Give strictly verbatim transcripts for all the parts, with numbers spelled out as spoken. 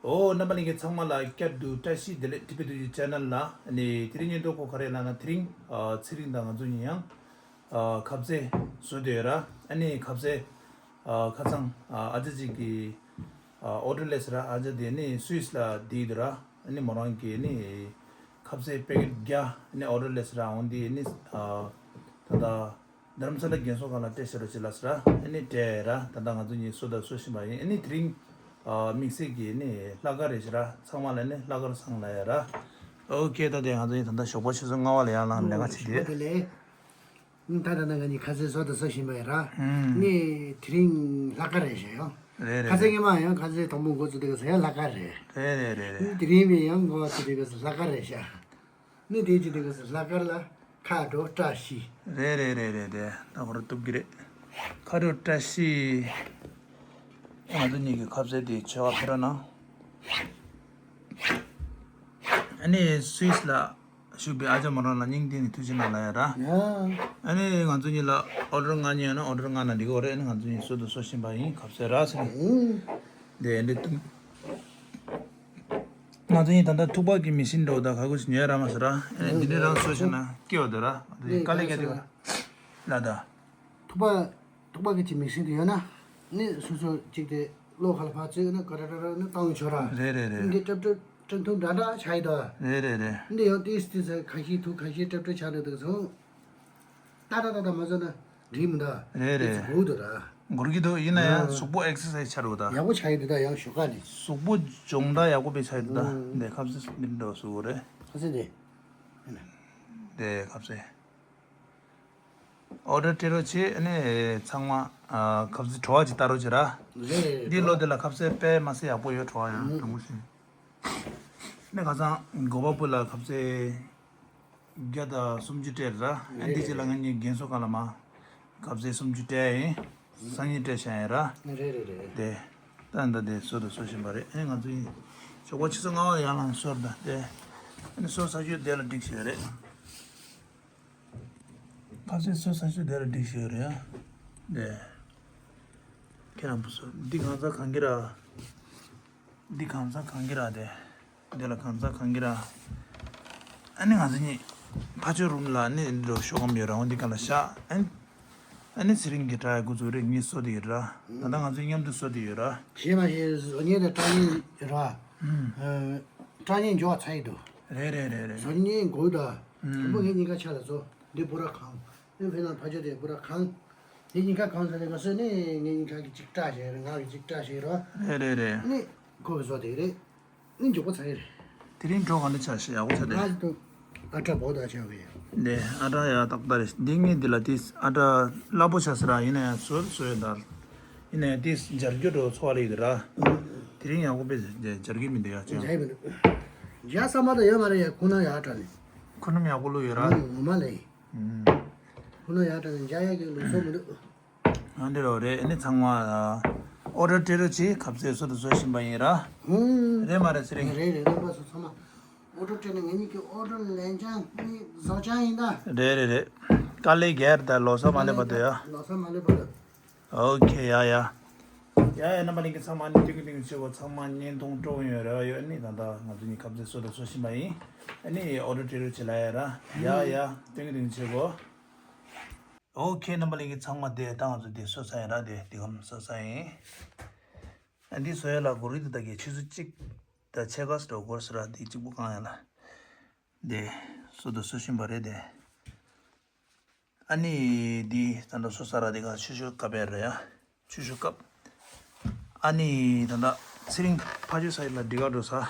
ཨོ། རྣམ་པ་ལྷན་རྒྱས་ཚང་མ་ལ་བསྐྱར་དུ་བཀྲ་ཤིས་བདེ་ལེགས། ཊི་བི་ཊུ་ཇི་ཅེ་ནལ་ལ། ཨ་ནི་དེ་རིང་ཉིན་ཐོ་གོ་ག་རེ་ལབ་ན། དེ་རིང་ཨ་ཚེ་རིང་དང་ང་ཚོ་གཉིས་ཡང་ཨ་ཁ་ཟས་བཟོ་བསྡད་ཡོད་ར། ཨ་ནི་ཁ་ཟས་ཨ་ཁ་སང་ཨ་ཨ་ཅག་ཅིག་གིས་ཨ་ཨོ་ཌར་སླེབས་ར། ཨ་ཅག་དེ་ནི་སུད་སི་ལ་བསྡད་ཡོད་ར། ཨ་ནི་མོ་རང་གིས་ནི་ཁ་ཟས་པེ་ཀེཊ་བརྒྱ་ནི་ཨོ་ཌར་སླེབས་ར། འོན་ཏེ་ནི་ཨ་ད་ལྟ་རྡ་རམ་ས་ལ་རྒན་གསོ་ཁང་ལ་སྤྲད་ཤོག་རོགས་བྱེད་ལབ་ཟེར། ཨ་ནི་སྤྲད་ར། ད་ལྟ་ང་ཚོ་གཉིས་བཟོ་དང་བཟོ་བཞིན་པ་ཡིན། ཨ་ནི་དེ་རིང་ཨ་དམིགས་བསལ་གྱི་ནི་ལྷག་དཀར་རེད་ཟེར་ར། ཚང་མ་ལ་ནི་ལྷག་དཀར་བཟང་ལབ་ཡ་ར། ཨོ་ཁེ། ད་དེ་ང་ཚོ་གཉིས་ད་ལྟ་ཞོགས་པ་ཆུ་ཚོད་ལྔ་པ་ལ་ཡར་ལངས་ལས་ཀ་བྱེད་དེ། ཞོགས་པ་བདེ་ལེགས། ད་ད་ལྟ་ང་གཉིས་ཁ་ཟས་བཟོ་དང་བཟོ་བཞིན་པ་ཡིན་ར། ཨ་ནི་དེ་རིང་ལྷག་དཀར་རེད་ཤག་ཡང་། རེད་རེད། ཁ་ཟས་སྔོན་མ་ཡང་ཁ་ཟས་དང་པོ་འགོ་བཙུགས་དུས་སྐབས་སུ་ཡང་ལྷག་དཀར་རེད། རེད་རེད་རེད་རེད། དེ་རིང་བས་ཡང་འགོ་བཙུགས་དུས་སྐབས་སུ་ལྷག་དཀར་རེད་ཤག་ནི་དེ་ཅི་དེ་ག་ལྷག་དཀར་ལ་ཁ་དྲོ་བཀྲ་ཤིས། རེད་རེད་རེད་རེད། དེ་ད་ཁོ་རང་གཏུབ་ཀྱི་རེད། ཁ་དྲོ་བཀྲ་ཤིས། ང་ཚོ་གཉིས་ཀྱི་ཁ་ཟས་དེ་མཆོད་པ་ཕེབས་རོགས་གནང་། ཨ་ནི་སུད་སི་ལ་བཞུགས་པའི་ཨ་ཅག་མོ་རང་ལ་སྙིང་ཐིག་ནས་ཐུགས་རྗེ་གནང་ལབ་ཡ་ར། ཡ། ཨ་ནི་ང་ཚོ་གཉིས་ལ་ཨོ་ཌར་ལྔ་ཉོས་ཡོད་ན་ཨོ་ཌར་ལྔ་ན་འགྲིག་གི་རེད། ཨ་ནི་ང་ཚོ་གཉིས་བཟོ་དང་བཟོ་བཞིན་པ་ཡིན། ཁ་ཟས་ར་ཟེར་ནས། ཨུ། དེ་འདྲ་གཏུབ། ང་ཚོ་གཉིས་ད་ལྟ་ཐུག་པ་གི་མི་ཤིན་འགྲོ་ད་ག་གུ་ཞིག་ཉོས་ར་མ་ཟེར་ར། ཨེ་འདི་ནི་རང་བཟོ་ཤེས་ན་སྐྱེ་བ་འདུག་ར། དེ་དཀའ་ལས་རྒྱག་དེ་ལ་ད། ཐུག་པ་ཐུག་པ་གི་ཅིག་མི་ཤིན་དུ་ཡོད་ན་ནི་སོ་སོ་ཅིག་དེ་གློག་ཁ་ལ་ཕར་བཙུགས་ན་ཀ་ར་ར་ར་ནི་བཏང་ཆོག་ར། རེད་རེད་རེད། འདི་ཀྲབ་ཀྲབ་ཀྲབ་ཐུབ་འདྲ་འདྲ་ཆགས་ཡི་ད། རེད་རེད་རེད། འདི་ཡང་ཏིས་ཏིས་ཁ་ཤས་ཐུག་ཁ་ཤས་ཀྲབ་ཀྲབ་ཆགས་འདུག་འདུག་སོང་། ཏག་ཏག་ཏག་ཏག་མ་བཟོ་ན་འགྲིག་མི་འདུག་རེད་རེད། དེ་ཚོ་དགོས་འདུག་ད། འགོར་གྱི་འདུག་ཡིན་ན་ཡང་ཨ། གཟུགས་པོ་ཨེག་སར་སའིཛ་ཆགས་འགྲོ་ད། ཡག་པོ་ཆགས་ཡི་འདུག་ད། ཡང་ཞོགས་ཀ་ནས། གཟུགས་པོ་སྦྱོང་བརྡར་ཡག་པོ་དཔེ་ཆགས་ཡི་འདུག་ད། ཨ། འདི་ཁ་ཟས་འདི་འདྲ་བཟོ་དགོས་རེད། ཁ་ཟས་འདི། འདི་ཁ་ཟས། ཨོ་ཌར་སྤྲད་རོགས་བྱེད། ཨ་ནི་ཚང་མ་ཨ་ཁ་ཟས་བྲོ་བ་ཅིག་ལྟ་རོགས་བྱེད་ར། རེད་རེད། འདི་ལོ་འདི་ལ་ཁ་ཟས་དཔེ་མ་སྲིད་ཡག་པོ་ཡོད། བྲོ་བ་ཡང་ཨ། དྲང་པོ་བཤད། ནི་ཁ་སང་གོ་པ་པུ་ལ་ཁ་ཟས་བརྒྱ་དང་སུམ་ཅུ་སྤྲད་ར། ཨ་འདི་རྗེས་ལ་ང་གཉིས་རྒན་གསོ་ཁང་ལ་མ་ཁ་ཟས་སུམ་ཅུ་སྤྲད་ཡིན། སང་ཉིན་སྤྲད་བཞག་ཡིན་ར། རེད་རེད་རེད། དེ་ད་ད་དེ་བཟོ་དང་བཟོ་བཞིན་པ་རེད། ཨེ་ང་ཚོ་ཡིན་ཞོགས་པ་ཆུ་ཚོད་ལྔ་པ་ཡར་ལངས་བཟོ་དང་དེ། ཨ་ནི་བཟོ་ཚར་རྗེས་དེ་ལ་སྒྲིག་བྱས་རེད། ཁ་ཟས་བཟོ་ཚར་རྗེས་དེ་ལ་སྒྲིག་བྱས་རེད་ཡ། དེ་ཁྱེད་རང་བུ་བཟོ་འདི་གང་ཚ་གང་གི་ར། འདི་གང་ཚ་གང་གི་ར་དེ། འདི་ལ་གང་ཚ་གང་གི་ར། ཨ་ནི་ང་ཚོ་གཉིས་ཕ་ཆོས་རུམ་ལ་ནི་འགྲོ་ཤོག་གམ་ཡོད་ར། འོ་འདི་ག་ལ་བཞག་ཨ་ནི། ཨ་ནི་ཚེ་རིང་གི་དྲ་ཡ་འགོ་བཙུགས་རེད། ངས་བཟོ་དེ་ཡོད་ར། ད་ལྟ་ང་ཚོས་མཉམ་དུ་བཟོ་དེ་ཡོད་ར། ཞེས་མ་ཞེས་བཟོ་ཉེས་དང་སྐྲག་ཉེས་ར། ཨུམ། སྐྲག་ཉེས་འཇོག་ཚར་ཡི་འདུག་རེད་རེད་རེད་རེད། བཟོ་ཉེས་འགོ་ད། ཨུམ། དང་པོ་ངས་གཉིས་ཀ་ཆ་ལ་བཟོ། འདི་བུ་ར་གང་། ཨེ་ཕེ་ན་ཕ་ཆོས་དེ་བུ་ར་གང་། དེ་གཉིས་ཀ་གང་ཟེར་ནས་ག་སོ་ནས་ངས་གཉིས་ཀ་གི་གཅིག་སྐྲག་བྱས་རེད། ང་གི་གཅིག་སྐྲག་བྱས་རོ། རེད་རེད་རེད། ནི་ཁོ་གི་བཟོ་དེ་རེད། ནི་མགྱོགས་པོ་ཚར་ཡི་རེད། དེ་རིང་གྲོ་ག་འདྲ་ཆགས་ཤག་ཡག་པོ་ཆགས་དེ། ང་ཚོ་ཨ་ཏྲ་བོ་ད་ཆགས་གི་ཡོད། འདི་ཨ་ཏྲ་ཡག་ཏག་ཏག་རེད། འདི་ངས་འདི་ལ་དེ་ཨ་ཏྲ་སླ་པོ་ཆགས་ཟེར་ར། ཡིན་ན་ཡང་བཟོ་བཟོ་ཡོད་ད། ཡིན་ན་ཡང་དེ་སྦྱར་རྒྱུ་འགྲོ་ཚོར་བ་རེད་ར། དེ་རིང་ཡག་པོ་དཔེ་སྦྱར་གི་མི་འདུག་ཡ་ཅང་། སྦྱར་ཡི་མི་འདུག་སྦྱར་ས་མ་ད་ཡོད་མ་རེད་ཡ། ཁོ་ན་ཡག་ཏྲ་ནི། ཁོ་ནམ་ཡག་པོ་བླུགས་ཡོད་ར། ངོ་མ་ལས། ཁོ་ན་ཡག་ཏྲ་ནི་སྦྱར་ཡག་གི་ལུགས་སྲོལ་མི་འདུག་ཨ་འདི་རོ་རེད། ཨ་ནི་ཚང་མ་ཨོ་ཌར་སྤྲད་རོགས་བྱེད། ཁ་ཟས་བཟོ་དང་བཟོ་བཞིན་པ་ཡིན་ར། ཧུམ། རེད་མ་རེད་ཚེ་རིང་། རེད་རེད། རྣམ་པ་ཚོ་ཚང་མ་ཨོ་ཌར་སྤྲད་ནས་ངེད་གཉིས་ཀྱི་ཨོ་ཌར་ལན་ཆང་ནི་བཟོ་ཆང་ཡིན་ད། རེད་རེད་རེད། དཀའ་ལས་རྒྱག་ད། ལོ་གསར་མ་སླེབས་བར་དུ་ཡ། ལོ་གསར་མ་སླེབས་བར་དུ། ཨོ་ཁེ། ཡ་ཡ། ཡ་ཡ། རྣམ་པ་ལྷན་རྒྱས་ཚང་མ་ནི་སྟོན་གི་སྟོན་གི་བྱེད་དགོས། ཚང་མ་བརྙན་ཐུང་སྤྲོ་ཡོང་རེ་བ་ཡོད། ཨ་ནི་ད་ལྟ་ང་ཚོ་གཉིས་ཁ་ཟས་བཟོ་དང་བཟོ་བཞིན་པ་ཡིན། ཨ་ནི་ཨོ་ཌར་སྤྲད་རོགས་བྱེད་ལབ་ཡ་ར། ཡ་ཡ། སྟོན་གི་སྟོན་གི་བྱེད་དགོས། ཨོ་ཁེ། རྣམ་པ་ལྷན་རྒྱས་ཚང་མ་དེ་ད་ང་ཚོ་དེ་བཟོ་ཚར་ཡིན་ར། དེ་དེ་གམ་བཟོ་ཚར་ཡིན། ཨ་འདི་བཟོ་ཡ་ལ་གོ་རིགས་དེ་དག་གི་ཆུ་ཚོད་གཅིག་དང་ཕྱེད་ཀ་ཙམ་འགོར་ས་ར། དེ་གཅིག་པུ་གང་ཡ་ལ། དེ་བཟོ་དང་བཟོ་བཞིན་པ་རེད་དེ། ཨ་ནི་དེ་ད་ལྟ་བཟོ་ས་ར་དེ་ག་ཆུ་ཤུར་བཀབ་ཡ་རེད་ཡ། ཆུ་ཤུར་བཀབ། ཨ་ནི་ད་ལྟ་ཚེ་རིང་ཕ་ཆོས་ས་ཡི་ལ་འགྲིག་ག་འགྲོ་ས།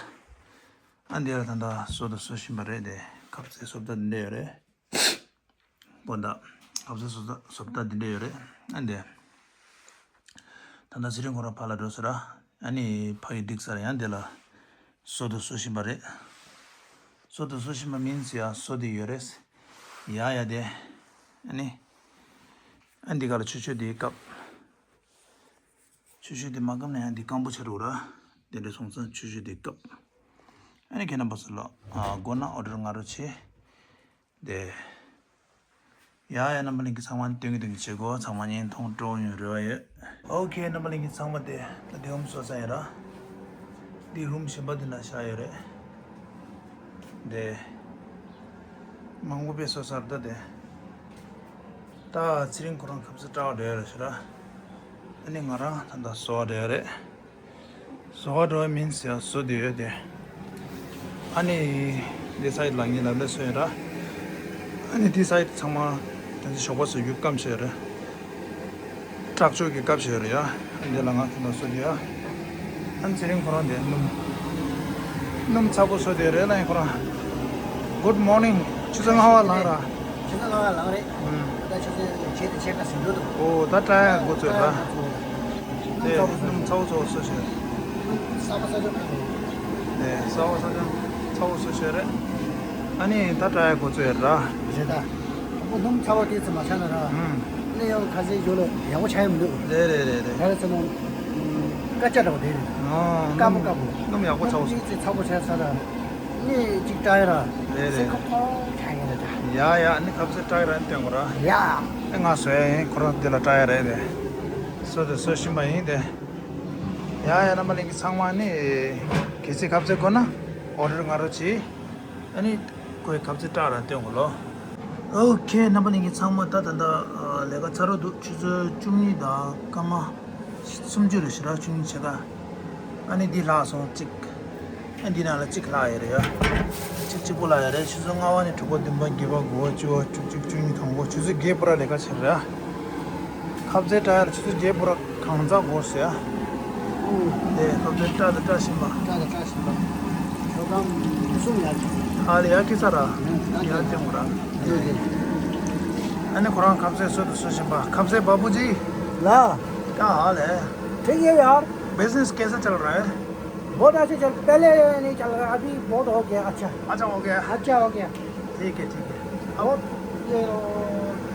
ཨ་འདི་ལ་ད་ལྟ་བཟོ་དང་བཟོ་བཞིན་པ་རེད་དེ། ཁ་ཟས་བཟོ་ལྟ་འདི་འདྲ་ཡོད་རེད། པོ་ད། ཨབ་ས་སོ་ད་སོབ་ད་འདི་འདྲ་ཡོད་རེད། ཨ་འདི། ད་ལྟ་ཚེ་རིང་ཁོ་རང་ཕར་ལ་འགྲོ་ས་ར། ཨ་ནི་ཕ་ཡི་འགྲིག་ས་ར། ཡང་འདི་ལ་བཟོ་དང་བཟོ་བཞིན་པ་རེད། བཟོ་དང་བཟོ་བཞིན་པ་མིན་ཟེར་ཡ་བཟོ་དེ་ཡོད་རེད། ཡ་ཡ་དེ། ཨ་ནི། ཨ་འདི་ག་ལ་ཆུ་ཆུ་དེ་བཀབ། ཆུ་ཆུ་དེ་མ་བཀབ་ན་ཡང་འདི་སྐམ་པོ་ཆགས་འགྲོ་ར། དེ་འདྲ་སོང་ཙང་ཆུ་ཆུ་དེ་བཀབ། ཨ་ནི་ཁྱེད་རྣམ་པ་ཚོ་ལ་ཨ་དགོས་ན་ཨོ་ཌར་ང་རོ་བྱེད། དེ། ཡ་ཡ། རྣམ་པ་ལྷན་རྒྱས་ཚང་མ་སྟོན་གི་སྟོན་གི་བྱེད་དགོས། ཚང་མ་བརྙན་ཐུང་སྤྲོ་ཡོང་རེ་བ་ཡོད། ཨོ་ཁེ། རྣམ་པ་ལྷན་རྒྱས་ཚང་མ་དེ་ད་དེ་འོམ་སོ་ས་ཡིན་ར། འདི་རུམ་གཞན་པ་འདི་ན་བཞག་ཡོད་རེད། དེ། མང་པོ་པས་བཟོས་ཚར་ད་དེ། ད་ཚེ་རིང་ཁོ་རང་ཁ་ཟས་སྐྲག་བསྡད་ཡོད་རེད་ཤི་ར། ཨ་ནི་ང་རང་ད་ལྟ་བཟོ་བ་བསྡད་ཡོད་རེད། བཟོ་བ་འགྲོ་བ་མིན་ཟེར་བཟོ་བསྡད་ཡོད་དེ། ཨ་ནི། འདི་སའི་ལ་ངའི་ལབ་ལ་བཟོས་ཡོད་ར། ཨ་ནི་འདི་སའི་ཚང་མ་དེ་ཚོ་ཞོགས་པ་བཟོ་རྒྱུ་སྐམ་བྱས་རེད། སྐྲག་ཅོག་གི་སྐབས་ཤིག་རེད་ཡ། འདི་ལ་ང་ཚོ་ལ་སོ་རྒྱུ་ཡ། ཨ་ནི་ཚེ་རིང་ཁོ་རང་དེ་སྣུམ། སྣུམ་ཚ་པོ་སོ་དེ་རེད་ལ་ཡིན་ཁོ་རང་། Good morning། ཆུ་ཚོད་ལྔ་པ་ལངས་ར། ཆུ་ཚོད་ལྔ་པ་ལངས་རེད། ཨུམ། ད་ཆུ་ཚོད་བརྒྱད་དང་ཕྱེད་ཀ་ཟིན་འགྲོ་འདུག་ཨོ་ད་སྐྲག་ཡ་འགོ་ཚུགས་ར། དེ་སྣུམ་ཚ་པོ་ཚ་པོ་སོ་ཞིག་རེད། གསར་པ་གསར་རྐྱང་མེད་འགྲོ། དེ་གསར་པ་གསར་རྐྱང་ཚ་པོ་སོ་ཞིག་རེད། ཨ་ནི་ད་སྐྲག་ཡ་འགོ་ཚུགས་ཡ་ར། རེད་ད། ཨ་ཁོ་སྣུམ་ཚ་བ་དེ་ཙམ་མ་ཆགས་ན་ར། ཨུམ། གནས་ཡང་ཁ་ཟས་ཞོ་ལ་ཡག་པོ་ཆགས་ཡ་མི་འདུག་རེད་རེད་རེད་རེད། རེད་ཟེར་ན། སྐད་ཆ་འདྲ་བོ་དེ་རེད། ཨོ། དཀར་པོ་དཀར་པོ། སྣུམ་ཡག་པོ་ཚ་བོ། སྣུམ་ཚ་བོ་ཆགས་ས་ར། གནས་གཅིག་སྐྲག་ཡ་ར། རེད་རེད། སེམས་ཁམས་ཐོག་ཆགས་ཡ་རེད་ད། ཡ་ཡ་ཨ་ནི་ཁ་ཟས་སྐྲག་ཡ་ར་སྟོན་དགོས་ར། ཡ། ཨེ་ང་བཟོས་ཡ་ཡིན་ཁོ་རང་དེ་ལ་སྐྲག་ཡ་རེད་དེ། བཟོ་དེ་བཟོ་བཞིན་པ་ཡིན་དེ། ཡ་ཡ་རྣམ་པ་ལྷན་རྒྱས་ཚང་མ་ནི། གལ་སྲིད་ཁ་ཟས་དགོས་ན་ཨོ་ཌར་ང་རོ་བྱེད། ཨ་ནི། ཁོའི་ཁ་ཟས་སྐྲག་ར་སྟོན་དགོས་ལོ། ཨོ་ཁེ་རྣམ་པ་ལྷན་རྒྱས་ཚང་མ་ད་ད་ད་ལས་ཀ་ཚར་རོ་འདུག་ཆུ་ཚོད་བཅུ་གཉིས་དང་སྐར་མ་སུམ་ཅུ་རེད་ཤི་ར་བཅུ་གཉིས་ཕྱེད་ཀ་ཨ་ནི་འདི་ལྷག་སོང་གཅིག་ཨ་འདི་ནང་ལ་གཅིག་ལྷག་ཡོད་རེད་ཡ། གཅིག་གཅིག་པོ་ལྷག་ཡོད་རེད། ཆུ་ཚོད་ལྔ་པ་ནས་དྲུག་པ་བདུན་པ་བརྒྱད་པ་དགུ་པ་བཅུ་པ་བཅུ་གཅིག་བཅུ་གཉིས་དང་པོ་ཆུ་ཚོད་བརྒྱད་པོ་ར་ལས་ཀ་བྱེད་རེད་ཡ། ཁ་ཟས་སྐྲག་ཡ་ལ་ཆུ་ཚོད་བརྒྱད་པོ་ར་གང་ཚ་དགོས་ཟེར་ཡ། དེ་ཁ་ཟས་སྐྲག་དང་སྐྲག་བཞིན་པ། སྐྲག་དང་སྐྲག་བཞིན་པ། ཁྱོ་ག་གསུམ་ཡར་གྱི། ཨ་ལེ་ཡར་གྱི་ཚ་ར། ཡར་གྱི་ཡར་གྱི་མོ་ར། ཨ་ནི་ཁོ་རང་ཁ་ཟས་བཟོ་དང་བཟོ་བཞིན་པ། ཁ་ཟས་བ་བུ་ཇི། ལ། ཀ་ཧ་ལེ། ཐིག་ཡེ་ཡར། Business कैसा चल रहा है? बहुत अच्छे चल, पहले नहीं चल रहा, अभी बहुत हो गया अच्छा। अच्छा हो गया। अच्छा हो गया। ठीक है, ठीक है। अब और ये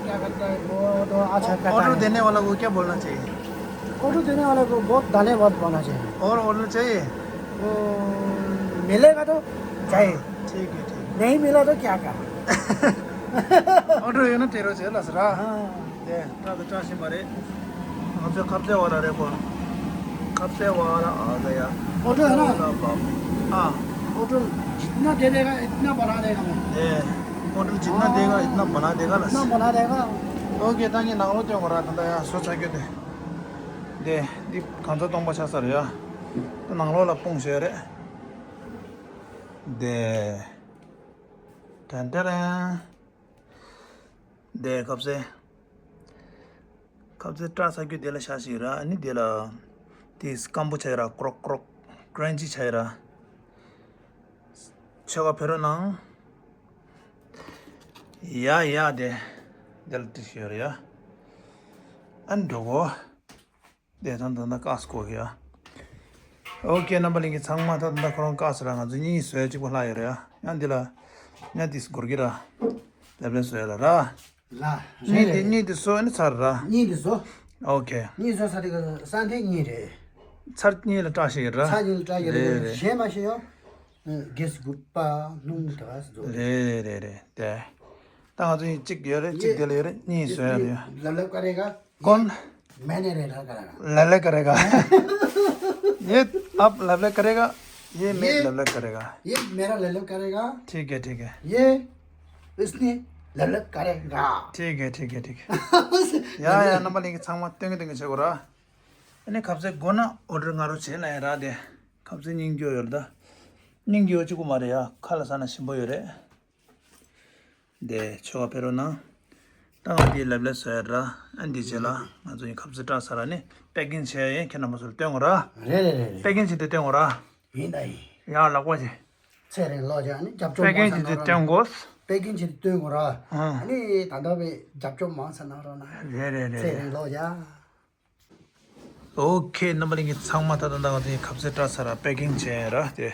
क्या कहता है, वो तो अच्छा कहता है। ऑर्डर देने वाला को क्या बोलना चाहिए? ऑर्डर देने वाला को बहुत धन्यवाद बोलना चाहिए। और ऑर्डर चाहिए? वो मिलेगा तो चाहिए। ठीक है, ठीक है। नहीं मिला तो क्या कर। ऑर्डर है ना तेरे से लस रहा। हाँ। དེ་ད་དུ་བཀྲ་ཤིས་མ་རེད། ང་ཚོའི་ཁ་ཟས་བ་ར་རེད་གོ། ཁ་ཟས་བ་ར་ཨ་ད་ཡ། ऑर्डर है ना? ཨ། ऑर्डर जितना दे देगा, इतना बना देगा मैं। དེ། ऑर्डर जितना देगा, इतना बना देगा ལ། इतना बना देगा। ཨོ་ཁེ། ད་ངས་ནང་ལོགས་སྟོན་དགོས་ར། ད་ད་ཡ་བཟོ་ཚར་རྒྱུ་དེ། དེ་འདི་གང་ཚ་སྟོང་པ་ཆགས་ས་རེད་ཡ། ད་ནང་ལོགས་ལ་སྤུངས་བཞག་རེད། དེ། དྲན་དྲན། དེ་ཁ་ཟས། ཁ་ཟས་སྐྲག་ཚ་རྒྱུ་དེ་ལ་བཞག་ཞིག་ར། ཨ་ནི་དེ་ལ། དེ་སྐམ་པོ་ཆགས་ར། ཀྲོག་ཀྲོག་ཀྲན་ཅི་ཆགས་ར། ཆོ་ག་ཕེ་རོ་ནང་། ཡ་ཡ་དེ། དེ་ལ་ཏི་ཤི་ར་ཡ། ཨ་ནི་འགྲོ་གོ། དེ་ད་ད་ད་བཀག་སྐོར་གི་ཡ། ཨོ་ཁེ། རྣམ་པ་ལྷན་རྒྱས་ཚང་མ་ད་ད་ཁོ་རང་བཀག་ཟེར་ར། ང་ཚོ་གཉིས་བཟོས་གཅིག་པོ་ལྷག་ཡོད་རེད་ཡ། ཡང་འདི་ལ་ཉ་ཏིས་སྒོར་གི་ར། ལེབ་ལེབ་བཟོས་ལ་ར། ལ། གཉིས་དེ་གཉིས་དེ་བཟོས་ནི་ཚར་ར། གཉིས་དེ་བཟོ། ཨོ་ཁེ། གཉིས་བཟོ་ས་དེ་ག་ས་དེ་གཉིས་རེད། ཚར་གཉིས་ལ་སྐྲག་ཤིག་ར། ཚར་གཉིས་ལ་སྐྲག་གི་རེད། རེད་རེད། གཞན་མ་ཤེས་ཡོ། གེ་སི་དགུ་པ་སྣུམ་དེ་ག་ཟོ། རེད་རེད་རེད་རེད། དེ། ད་ང་ཚོ་གཉིས་གཅིག་ཡོད་རེད། གཅིག་དེ་ལ་ཡོད་རེད། གཉིས་བཟོས་ཡོད་རེད། ལེབ་ལེབ་ཀ་རེ་ག། कौन? मैंने रेला करेगा। लल्ले करेगा। ये आप लल्ले करेगा, ये मैं ये लल्ले करेगा। ये मेरा लल्ले करेगा। ठीक है, ठीक है। ये इसने लल्ले करेगा। ठीक है, ठीक है, ठीक है। ཡ་ཡ། རྣམ་པ་ལྷན་རྒྱས་ཚང་མ་སྟོན་གི་སྟོན་གི་བྱེད་དགོས་ར། ཨ་ནི་ཁ་ཟས་དགོས་ན་ཨོ་ཌར་ང་རོ་བྱེད་ན་ཡ་ར། དེ་ཁ་ཟས་སྙིང་རྗེ་ཡོད་རེད་ད། སྙིང་རྗེ་ཡོད་གཅིག་པོ་མ་རེད་ཡ། ཁ་ལ་ཟ་ན་ཞིམ་པོ་ཡོད་རེད། དེ་ཆོ་ག་ཕེ་རོ་ན། ད་ང་འདི་ལེབ་ལེབ་བཟོ་ཡ་ར། ཨ་འདི་རྗེས་ལ་ང་ཚོ་ཡི་ཁ་ཟས་སྐྲག་ཚར་ར་ནི་པེ་ཀིང་བྱས་ཡིན། ཁྱེད་རྣམ་པ་ཚོར་སྟོན་དགོས་ར། རེད་རེད་རེད་རེད། པེ་ཀིང་བྱས་ཏེ་སྟོན་དགོས་ར། ཡིན་ད་ཡིན། ཡ་ལག་པ་བྱས། ཚེ་རིང་ལོ་རྒྱག་ནི་རྒྱབ་སྐྱོར་པེ་ཀིང་མང་ས་བྱས་ཏེ་གནང་རོགས་སྟོན་དགོས། པེ་ཀིང་བྱས་ཏེ་སྟོན་དགོས་ར། ཨ་ནི་ད་ལྟ་བའི་རྒྱབ་སྐྱོར་མང་ས་གནང་རོགས་གནང་། རེད་རེད་རེད། ཚེ་རིང་ལོ་རྒྱག། ཨོ་ཁེ། རྣམ་པ་ལྷན་རྒྱས་ཚང་མ་ད་ལྟ་ད་ང་ཚོའི་ཁ་ཟས་སྐྲག་ཚར་ར། པེ་ཀིང་བྱས་ར་དེ།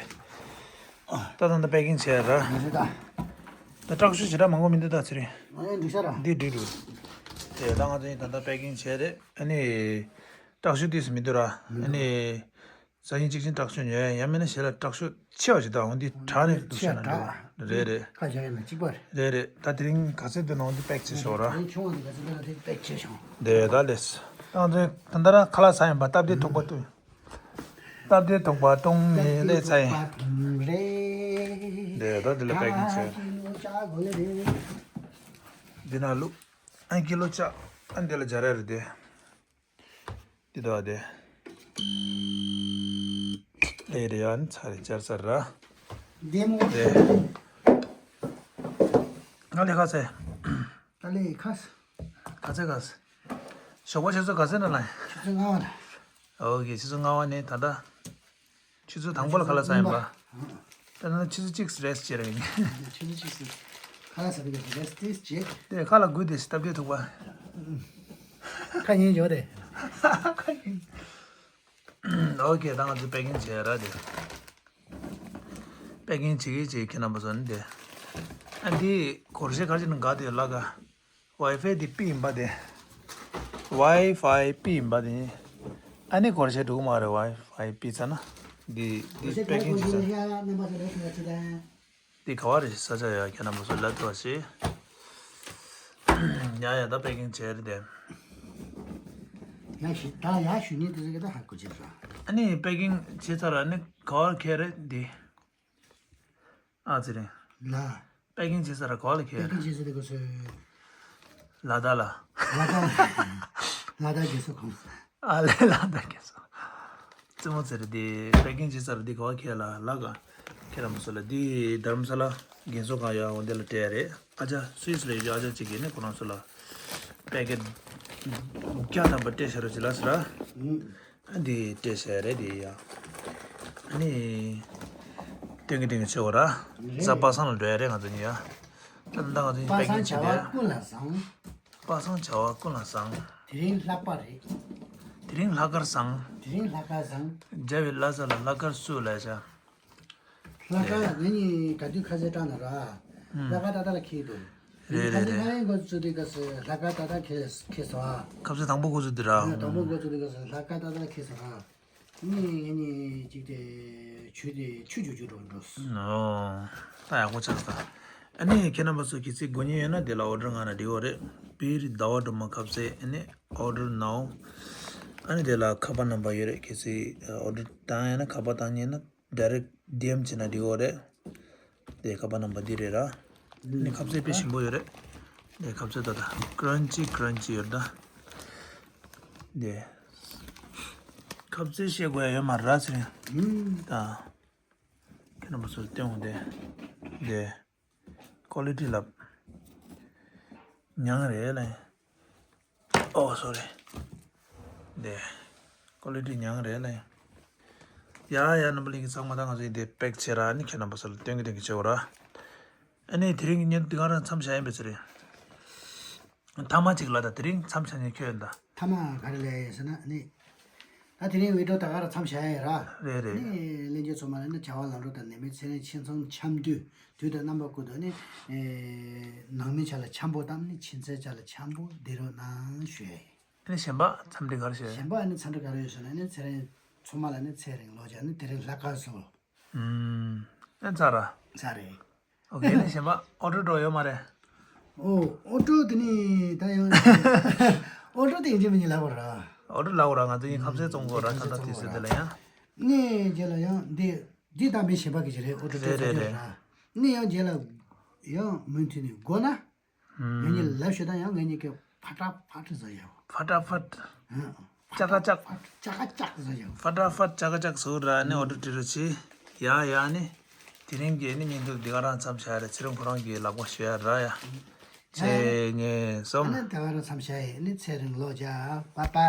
ད་ད་ད་པེ་ཀིང་བྱས་ར། མི་ཤེས་ད། ད་སྐྲག་ཤོས་ཞེ་དྲག་མང་པོ་མི་འདུག་ད་ཚེ་རིང་། ཨ་ཡ་འགྲིག་ཤག་ར། འདི་འགྲིག་འདུག་དེ་ད་ང་ཚོའི་ད་ལྟ་པེ་ཀིང་བྱས་རེད། ཨ་ནི། སྐྲག་ཤོས་ཏོག་ཙམ་མི་འདུག་ར། ཨ་ནི། ཟ་ཡིན་གཅིག་ཅིང་སྐྲག་ཤོས་ཉོ་ཡ། ཡང་མིན་ན་ཞེ་ལ་སྐྲག་ཤོས་ཆེ་བ་ཞིག་ད་འོ་འདི་དྲག་ནས་འདུག་ཤག་ན་འགྲོ་བ་རེད་རེད། ཁ་བཞག་ཡིན་ན་གཅིག་པ་རེད། རེད་རེད། ད་དེ་རིང་ག་ཚོད་འདུག་ན་འོ་འདི་པེག་བྱས་ཤོག་ར། དེ་རིང་ཆུང་བ་འདི་ག་ཚོད་འདུག་ན་དེ་པེག་བྱས་ཤོག་དེ་ད་ལེས། ད་ང་ཚོའི་ད་ལྟ་རང་ཁ་ལག་ཟ་ཡིན་པ་སྟབས་བདེ་ཐུག་པ་ཏུ། སྟབས་བདེ་ཐུག་པ་བཏུང་ནས་སླེབས་ཚར་ཡིན། འདི་ད་འདི་ལ་པེ་ཀིང་བྱས། འདི་ན་བླུགས། ཨ་ཀི་ལོ་ལྕགས། ཨ་འདི་ལ་སྦྱར་ཡ་རེད་དེ། འདི་ད་དེ། ལས་རེ་ཡ་ནི་ཚ་རེ་སྦྱར་ཚར་ར། བདེ་མོ། དེ། ང་ལས་ཁ་ཚེ། ད་ལས་ཁ། ཁ་ཚེ་ཁ་ཚེ། ཞོགས་པ་ཆུ་ཚོད་ག་ཚོད་ན་ལ། ཆུ་ཚོད་ལྔ་པ་ལ། ཨོ་ཀེ། ཆུ་ཚོད་ལྔ་པ་ནས་ད་ལྟ། ཆུ་ཚོད་དང་པོ་ལ་ཁ་ལག་ཟ་ཡིན་པ། ཨ། ད་ནི་ཆུ་ཚོད་གཅིག་རེ་སི་ཊི་བྱེད་རེ་ཡིན། ཆུ་ཚོད་གཅིག་ཁ་ལག་ཟ་བའི་རེ་སི་ཊི་བྱེད། དེ་ཁ་ལག་དགོས་དེ་སྟབས་བདེ་ཐུག་པ། ཁ་ཉན་འཇོག་དེ། ཨོ་ཀེ། ད་ང་ཚོས་པེ་ཀིང་བྱས་ར་དེ། པེ་ཀིང་བྱེད་ཀྱི་བྱེད་ཁྱེད་རྣམ་པ་ཚོ་ནི་དེ། ཨ་འདི་སྒོར་གཞས་ག་ཅི་ནི་དགའ་དེ་ལ་ག་ཝའི་ཕའི་དེ་པི་ཡིན་པ་དེ། ཝའི་ཕའི་པི་ཡིན་པ་དེ། ཨ་ནི་སྒོར་གཞས་འགྲོ་གི་མ་རེད། ཝའི་ཕའི་པི་ཚ་ན། འདི་འདི་པེ་ཀིང་བྱེད་ས། འདི་ག་བ་རེད་ས་ཆ་ཡ་ཁྱེད་རྣམ་པ་ཚོ་ལབ་ཐུབ་པ་བྱེད། ཡ་ཡ་ད་པེ་ཀིང་བྱས་རེད་དེ། ཡ་ཞི་ད་ཡ་ཞུ་ཉེ་དེ་ཟེར་གི་ད་ཧ་གོ་ཅི་ར། ཨ་ནི་པེ་ཀིང་བྱས་ཚར་ར་ནི་ག་བར་ཁྱེར་རེད་འདི། ཨ་ཙི་རེད། ལ། པེ་ཀིང་བྱེད་ས་ར་ག་བ་ལ་པེ་ཁྱེར། ཀིང་བྱེད་ས་དེ་ག་ཚོད། ལ་དྭགས་ལ། ལ་དྭགས་ལ། ལ་དྭགས་རྒྱལ་ས་ཁོངས། ཨ་ལས་ལ་དྭགས་རྒྱལ་ས། རྩེད་མོ་རྩེ་རེད་དེ། པེ་ཀིང་བྱེད་ས་ར་འདི་ག་བ་ཁྱེར་ལ་ལ་ག་ཁྱེར་ར་མ་སོ་ལ། འདི་དྷ་རམ་ས་ལ་རྒན་གསོ་ཁང་ཡོད། འོ་འདི་ལ་སྤྲད་རེད། ཨ་ཅག་སུད་སི་ལ་ཡོད་ཨ་ཅག་ཅིག་གིས་ནི་ཁོ་རང་ཚོ་ལ་པེ་ཀེཊ་བརྒྱ་ཐམ་པ་སྤྲད་བཞག་རོགས་བྱེད་ལ་ཟེར་ར། ཨ་འདི་སྤྲད་བཞག་རེད་དེ་ཡ། ཨ་ནི། ཏེང་གི་ཏེང་གི་ཆེ་བ་ར། རེད། གཟའ་པ་སངས་ལ་འགྲོ་ཡ་རེད་ང་ཚོ་གཉིས་ཡ། ད་ལྟ་ང་ཚོ་གཉིས་པེ་ཀིང་བྱེད་དེ། པ་སངས་བྱ་བ་ཀུན་ལ་བཟང་། པ་སངས་བྱ་བ་ཀུན་ལ་བཟང་། དེ་རིང་ལྷག་པ་རེད། དེ་རིང་ལྷག་དཀར་བཟང་། མཇལ་བའི་བླ་གཟའ་ལ་ལྷག་དཀར་སུ་ལ་བྱ། ལྷག་དཀར་ང་གཉིས་ག་དུས་ཁ་ཟས་བཀྲ་ན་ར། ལྷག་དཀར་ཏག་ཏག་ལ་ཁེལ་འདུག་རེད་རེད་རེད། ཁ་ཟས་ང་ཡང་འགོ་བཙུགས་དུས་སྐབས་སུ་ལྷག་དཀར་ཏག་ཏག་ཁེལ་ཁེལ་སོང་ཨ། ཁ་ཟས་དང་པོ་འགོ་བཙུགས་དུས་ར། དང་པོ་འགོ་བཙུགས་དུས་སྐབས་སུ་ལྷག་དཀར་ཏག་ཏག་ཁེལ་སོང་ཨ། ངས་ངས་ནས་ཅིག་དེ་ཆུ་དེ་ཆུ་རྒྱུག་རྒྱུག་འགྲོ་འགྲོ་སོང་། ཨོ། ད་ཡག་པོ་ཆགས་སོང་། ཨ་ནི་ཁྱེད་རྣམ་པ་ཚོ་གལ་སྲིད་དགོས་མཁན་ཡོད་ན་དེ་ལ་ཨོ་ཌར་གནང་ན་འགྲིག་གི་རེད། བིར་ཟླ་བ་སྒྲོལ་མ་ཁ་ཟས། ཨ་ནི་ཨོ་ཌར་ནའོ། ཨ་ནི་དེ་ལ་ཁ་པར་ནམ་བར་ཡོད་རེད། གལ་སྲིད་ཨོ་ཌར་བཏང་ཡོད་ན་ཁ་པར་བཏང་མཁན་ན་ཌའི་རེག་ཌི་ཨེམ་བྱས་ན་འགྲིག་གི་རེད། དེ་ཁ་པར་ནམ་བར་འདི་རེད་ར། ཨ་ནི་ཁ་ཟས་དཔེ་ཞིམ་པོ་ཡོད་རེད། དེ་ཁ་ཟས་ད་ད་ཀྲན་ཅི་ཀྲན་ཅི་ཡོད་རེད་ད། དེ། ཁ་ཟས་བཤད་དགོས་ཡ་ཡོད་མ་རེད་ཟེར། ད། ཁྱེད་རྣམ་པ་ཚོར་སྟོན་འོང་དེ། དེ། ཀོ་ལི་ཊི་ལབ། མྱང་རེད་ལེ། ཨོ་སོ་རི། དེ། ཀོ་ལི་ཊི་མྱང་རེད་ལེ། ཡ་ཡ་རྣམ་པ་གླིང་གི་ཚང་མ་ད་ང་ཚོ་ཡིན་དེ་པེག་བྱེད་ར། ཨ་ནི་ཁྱེད་རྣམ་པ་ཚོར་སྟོན་གི་སྟོན་གི་བྱེད་འོ་ར། ཨ་ནི་དེ་རིང་གི་བརྙན་འདི་ག་རང་མཚམས་བཞག་ཡིན་པའི་ཚེ་རེད། མཐའ་མ་གཅིག་ལ་ད་དེ་རིང་མཚམས་བཞག་ནས་ཁྱོད་ད། མཐའ་མ་ག་རེ་ལས་ཡོད་ཟེར་ན་ནི། ད་དེ་རིང་བི་ཌིའོ་ད་ག་རང་མཚམས་བཞག་ཡ་ཡིན་ར། རེད་རེད། ནི་ལྷན་རྒྱས་ཚང་མ་ལ་ནི་བྱ་བ་ལམ་འགྲོ་དང་ནད་མེད་ཚེ་རིང་ཁྱིམ་ཚང་འཆམ་མཐུན་དུས་དང་རྣམ་པ་ཀུན་ཏུ་ནི། ནང་མི་ཆ་ལ་འཆམ་པོ་དང་ནི་ཁྱིམ་མཚེས་ཆ་ལ་འཆམ་པོ་བསྡད་རོགས་གནང་ཞུ་ཡ་ཡིན། ཨ་ནི་གཞན་པ་འཚམས་འདྲི་ག་རེ་ཞུ་ཡ། གཞན་པ་ཨ་ནི་འཚམས་འདྲི་ག་རེ་ཡོད་ཟེར་ན་ནི་ཚེ་རིང་ཚང་མ་ལ་ནི་ཚེ་རིང་ལོ་བརྒྱ་ནི་དེ་རིང་ལྷག་དཀར་བཟོ། ཨུམ། ཨེ་ཚར་ར། ཚར་རེད། ཨོ་ཀེ། ཨ་ནི་གཞན་པ་ཨོ་ཌར་འགྲོ་ཡོད་མ་རེད། ཨོ། ཨོ་ཌར་དེ་ནི་ད་ཡང་ཨོ་ཌར་དེ་ཡིན་གཅིག་མིན་གཉིས་ལབ་དགོས་ར། ཨོ་ཌར་ལབ་དགོས་ར། ང་ཚོ་ཡིན་ཁ་ཟས་བཙོང་དགོས་ར། ད་ལྟ་དུས་ཚོད་འདི་ལ་ཡང་། ནི་རྗེས་ལ་ཡང་འདི་འདི་ད་མི་གཞན་པ་གི་ཅིག་རེད། ཨོ་ཌར་དེ་རེད་རེད་ཚར་རེད། ར། ནི་ཡང་རྗེས་ལ་ཡང་མུ་མཐུད་ནས་དགོས་ན། ངེད་གཉིས་ལབ་ཤོད་དང་ཡང་ངེད་གཉིས་ཀྱི་ཕ་ཏྲ་ཕ་ཏྲ་བཟོ་ཡ། ཕ་ཏྲ་ཕ་ཏྲ། ཧ། ཅ་ཀ་ཅག་ཅ་ཀ་ཅག་བཟོ་ཡ། ཕ་ཏྲ་ཕ་ཏྲ་ཅ་ཀ་ཅག་བཟོ་ར། ནི་ཨོ་ཌར་སྤྲད་རོགས་བྱེད། ཡ་ཡ་ནི། དེ་རིང་གི་ནི་བརྙན་ཐུང་འདི་ག་རང་མཚམས་བཞག་རེད། ཚེ་རིང་ཁོ་རང་གི་ལག་པ་ཞུ་ཡ་ར་ཡ། ཚེ་ངེས་སོམ། ཨ་ནི་དེ་ག་རང་མཚམས་བཞག་ཡིན། ནི་ཚེ་རིང་ལོ་བརྒྱ། པ་པ།